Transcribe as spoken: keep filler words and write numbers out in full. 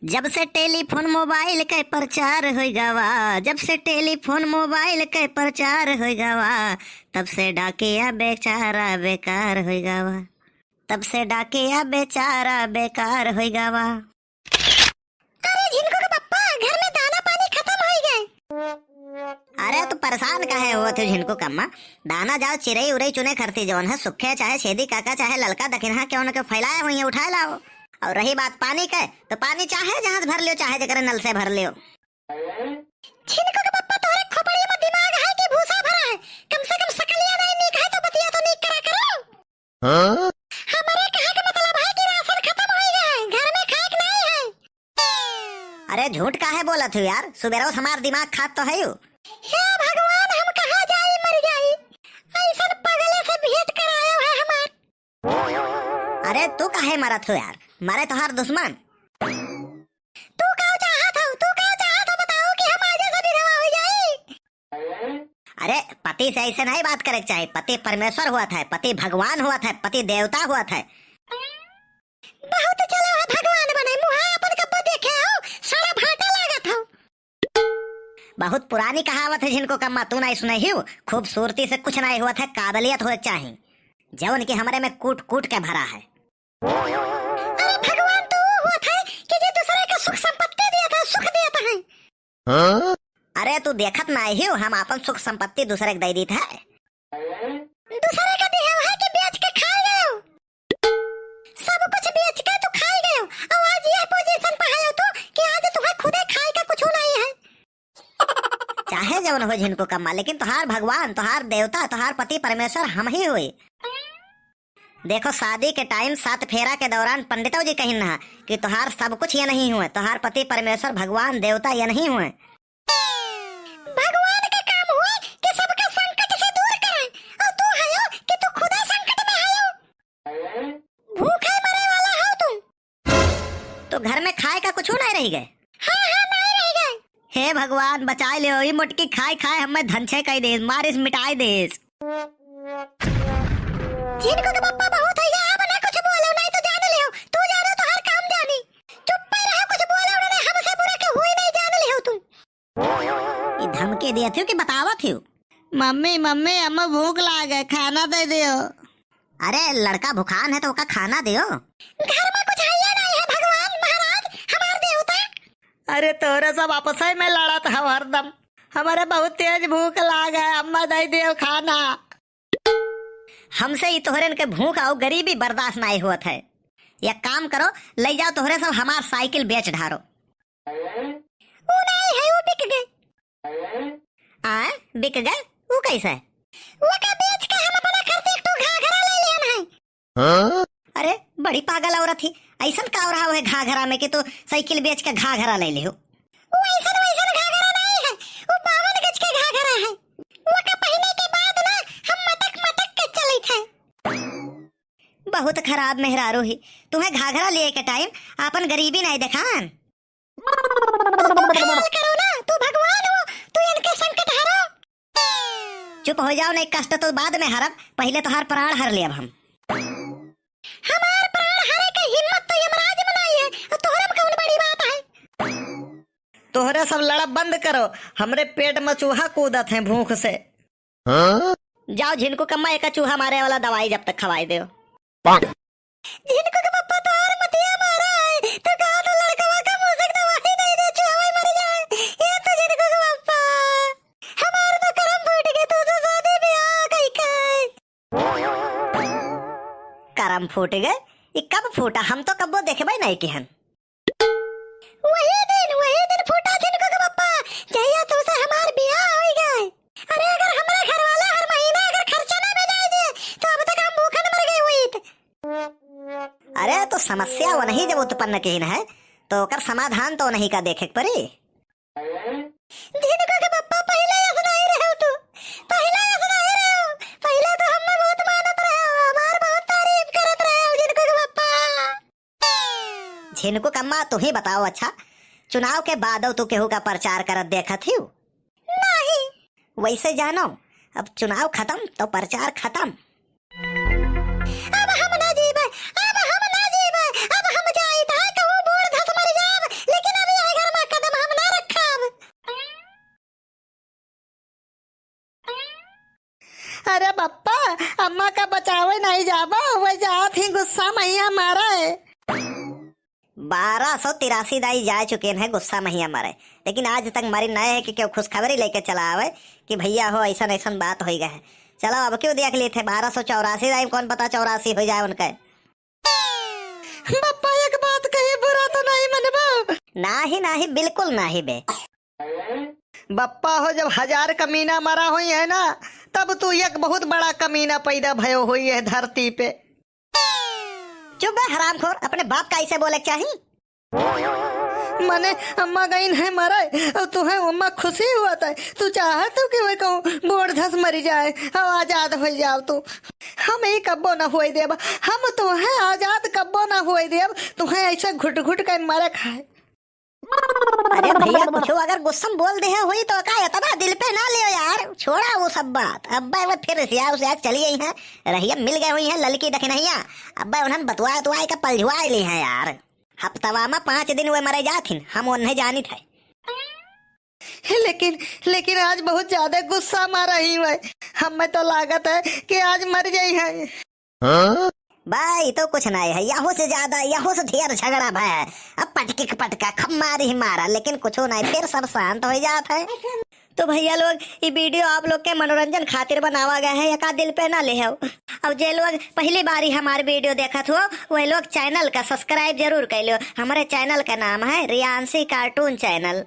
जब से टेलीफोन मोबाइल के प्रचार होई गवा, जब से टेलीफोन मोबाइल के प्रचार होई गवा, तब से डाकिया बेचारा बेकार होई गवा, तब से डाकिया बेचारा बेकार होई गवा। अरे झिनको के पप्पा, घर में दाना पानी खतम होई गए। अरे तू परेशान काहे होत हो झिनको कम्मा? दाना जाओ चिरई उरई चुने खरती जौन है, सुखे चाहे छेदी काका चाहे ललका दखिनहा के उनके फैलाए हुई है, उठाए लाओ। और रही बात पानी के, तो पानी चाहे जहाज भर लियो चाहे जेकरे नल से भर लियो। झिनको के पप्पा तोहरे खोपड़ी में दिमाग है कि भूसा भरा है? कम से कम सकलिया नहीं नीक है तो बतिया तो नीक करा करो। हाँ? हमरे कहे के मतलब है कि राशन खतम होई गए, घर में खाए के नहीं है। अरे झूठ काहे बोलत हो यार, सुबेरवा से हमार दिमाग खात तो है यू। हे भगवान, हम कहाँ जाई मर जाई, ऐसन पगले से भेंट करायो है हमार। अरे तू काहे मरत हो यार, मरे तोहार दुश्मन। तू का चाहत हो, तू का चाहत हो बताओ कि हम आजे से विधवा हो जाई। अरे पति से ऐसे नहीं बात करे के चाही, पति परमेश्वर हुआ था, पति भगवान हुआ था, पति देवता हुआ था। बहुत चलो है भगवान बने, मुहा अपन कब्बो देखे हो, सारा भाटा लागत हो। बहुत पुरानी कहावत है झिनको कम्मा, तू नहीं सुने ही, खूबसूरती से कुछ नहीं हुआ था, काबिलियत हुए चाही, जौन की हमरे में कूट कूट के भरा है। अरे भगवान तो वो हुआ था कि जो दूसरे का सुख संपत्ति दिया था, सुख दिया था है। हाँ? अरे तू देखत ना ही हो, हम आपन सुख संपत्ति दूसरे के दे दीत है। दूसरे का दिया है कि बेच के खाए गए हो, सब कुछ बेच के तू खाए गए हो, और आज यह पोजीशन पे आए हो तू कि आज तुम्हें खुदे खाए का कुछ नहीं है। चाहे जवन हो झिनको कम्मा, लेकिन तोहार भगवान, तोहार देवता, तोहार पति परमेश्वर हम ही हुए। देखो, शादी के टाइम सात फेरा के दौरान पंडितो जी कहिन रहा कि तोहार सब कुछ ये नहीं हुए, तोहार पति परमेश्वर भगवान देवता ये नहीं हुए। भगवान का काम हुए कि सबका संकट से दूर करे, और तू हयो कि तू खुदा संकट में हयो। भूखे मरे वाला हो तू। तो घर में खाए का कुछ नहीं रह गए? हाँ, हाँ, नहीं रह गए। हे भगवान, बचाए ले, ई मोटकी खाए खाए हमें धनछे कई देस, मारिस मिटाए देस। झिनको के पप्पा बहुत है, अब ना कुछ बोलो, नहीं तो जान लियो, तू जानो तो हर काम जानी। चुप पे रहो, कुछ बोलो ना, हमसे बुरा के हुई नहीं जान लियो तू। ई धमकी दिया थियो कि बतावा थियो? मम्मी, मम्मी, हमें भूख लागे, खाना दे दियो। अरे लड़का भुखान है तो ओका खाना दियो। घर में कुछ है या नहीं है भगवान महाराज, हमार देवता? अरे तोहरे सब आपस में लड़त हव हरदम। हमारे बहुत तेज भूख लाग है, अम्मा दे दियो खाना। हमसे ई तोहरन के भूख और गरीबी बर्दाश्त नहीं होत है। एक काम करो, ले जाओ तोहरे सब हमार साइकिल बेच ढारो। ऊ नहीं है, ऊ बिक गए। आय, बिक गए? ऊ कैसे? वो का बेच के हम अपना खर्च एक ठो घाघरा ले लेन है। हाँ? अरे, बड़ी पागल औरत ही, ऐसन का रहा है घाघरा में कि तू साइकिल बेच के घाघरा ले लियो? वो ऐसन वैसन घाघरा नहीं है, वो बावन गज के घाघरा है। वो का पहने के बाद ना हम मटक मटक के चलित है। बहुत खराब मेहरारू ही, तुम्हें घाघरा लिए के टाइम अपन गरीबी नहीं देखान। ख्याल करो ना, तू भगवान हो, तू इनके संकट हरो। चुप हो जाओ, नहीं कष्ट तो बाद में हरब, पहले तोहार प्राण हर लेब हम। हमार प्राण हरे के हिम्मत तो यमराज में नहीं है, और तोहरे में कौन बड़ी बात है? तोहरे सब लड़ब बंद करो, हमरे पेट में चूहा कूदत हैं भूख से। हाँ? जाओ झिनको कम्मा एक चूहा मारे वाला दवाई जब तक खवाई दो। झिनको के पप्पा तोहार मतिया मारा है, तो कहा तो लड़कवा का मुसक दवाई नहीं दे, चूहा मर जाए। ये तो झिनको के पप्पा, हमार तो करम फूट गए, तू तो शादी ब्याह कई के। करम फूट गए? ई कब फूटा? हम तो कब्बो देखबे नहीं किहन। वही दिन, वही दिन फूटा झिनको के पप्पा, जहिया तुमसे हमार बियाह होई गए। अरे, अगर हमरे घर वाला हर महीना अगर खर्चा ना भेजाए दे, तो अब तक हम भूखन मर गए हुईत। अरे, तो समस्या वो नहीं जब उत्पन्न किहिन है, तो ओकर समाधान तो नहीं का देखे के पड़ी। झिनको के पप्पा, पहिले ऐसा नहीं रहे तू, पहिले ऐसा नहीं रहे। पहिले तो हमें बहुत मानत रहे, हमार बहुत तारीफ करत रहे झिनको के पप्पा। झिनको कम्मा, तू ही बताओ, अच्छा, चुनाव के बादो तू केहू का प्रचार करत देखत हियो? नहीं। वैसे जानो, अब चुनाव खत्म तो प्रचार खत्म। अब हम ना जीबे, अब हम ना जीबे, अब हम जाइत है कहूँ बूढ़ धस मर जाब, ए बप्पा, अम्मा का बचावे नहीं जाबा, वह जात ही गुस्सा महिया मारे। बारह सौ तिरासी दाई जा चुके हैं गुस्सा महिया मारे, लेकिन आज तक मरी नए है कि क्यों खुशखबरी लेके चला आवे कि भैया हो ऐसन ऐसन बात होई गए है। चलो अब क्यों देख लिए थे, बारह सौ चौरासी दाई, कौन पता चौरासी हो जाए उनके। बप्पा एक बात कही, बुरा तो नहीं मनबा? नाही नाही, बिल्कुल नाही बे। बप्पा हो, जब हजार कमीना मरा होई है ना, तब तू एक बहुत बड़ा कमीना पैदा भयो होई है धरती पे। चुप बे हरामखोर, अपने बाप का ऐसे बोले के चाही? मने अम्मा गईन है मरे, और तुहे अम्मा खुशी हुआ था, तू चाहत हो कि वह कहूँ गोड़ धस मरी जाए और आजाद हो जाओ तू। हम ही कब्बो ना हुए देब, हम तुहे आजाद कब्बो ना हुए देब, तुहे ऐसे घुट घुट के मरे खाए। अरे भैया, कुछ अगर गुस्सा में बोल दे हुई तो का इतना दिल पे ना लियो यार, छोड़ा वो सब बात। अब्बा एक बार फिर रिसिया उसिया चली गई हैं, रहिया मिल गए हुई हैं ललकी दखिनहिया। अब्बा उन्हन बतुआ उतुआ के पलझुआ ली हैं यार। हफ्तवा में पाँच दिन वे मरे जात हिन, हम उन्हें जानित है। लेकिन, लेकिन आज बहुत ज्यादा गुस्सा में रही हुए, हमें तो लागत है कि आज मर जाई है। हाँ? भाई तो कुछ नहीं है, यहू से ज्यादा, यहू से ढेर झगड़ा भय है। अब पटकी के पटका, खूब मारी ही मारा, लेकिन कुछ नहीं, फिर सब शांत हो जात है। तो भैया लोग, ये वीडियो आप लोग के मनोरंजन खातिर बनावा गया है, एका दिल पे ना ले हो। और जे लोग पहली बार ही हमारे वीडियो देखत हो, वह लोग चैनल का सब्सक्राइब जरूर कर लो। हमारे चैनल का नाम है रियांशी कार्टून चैनल।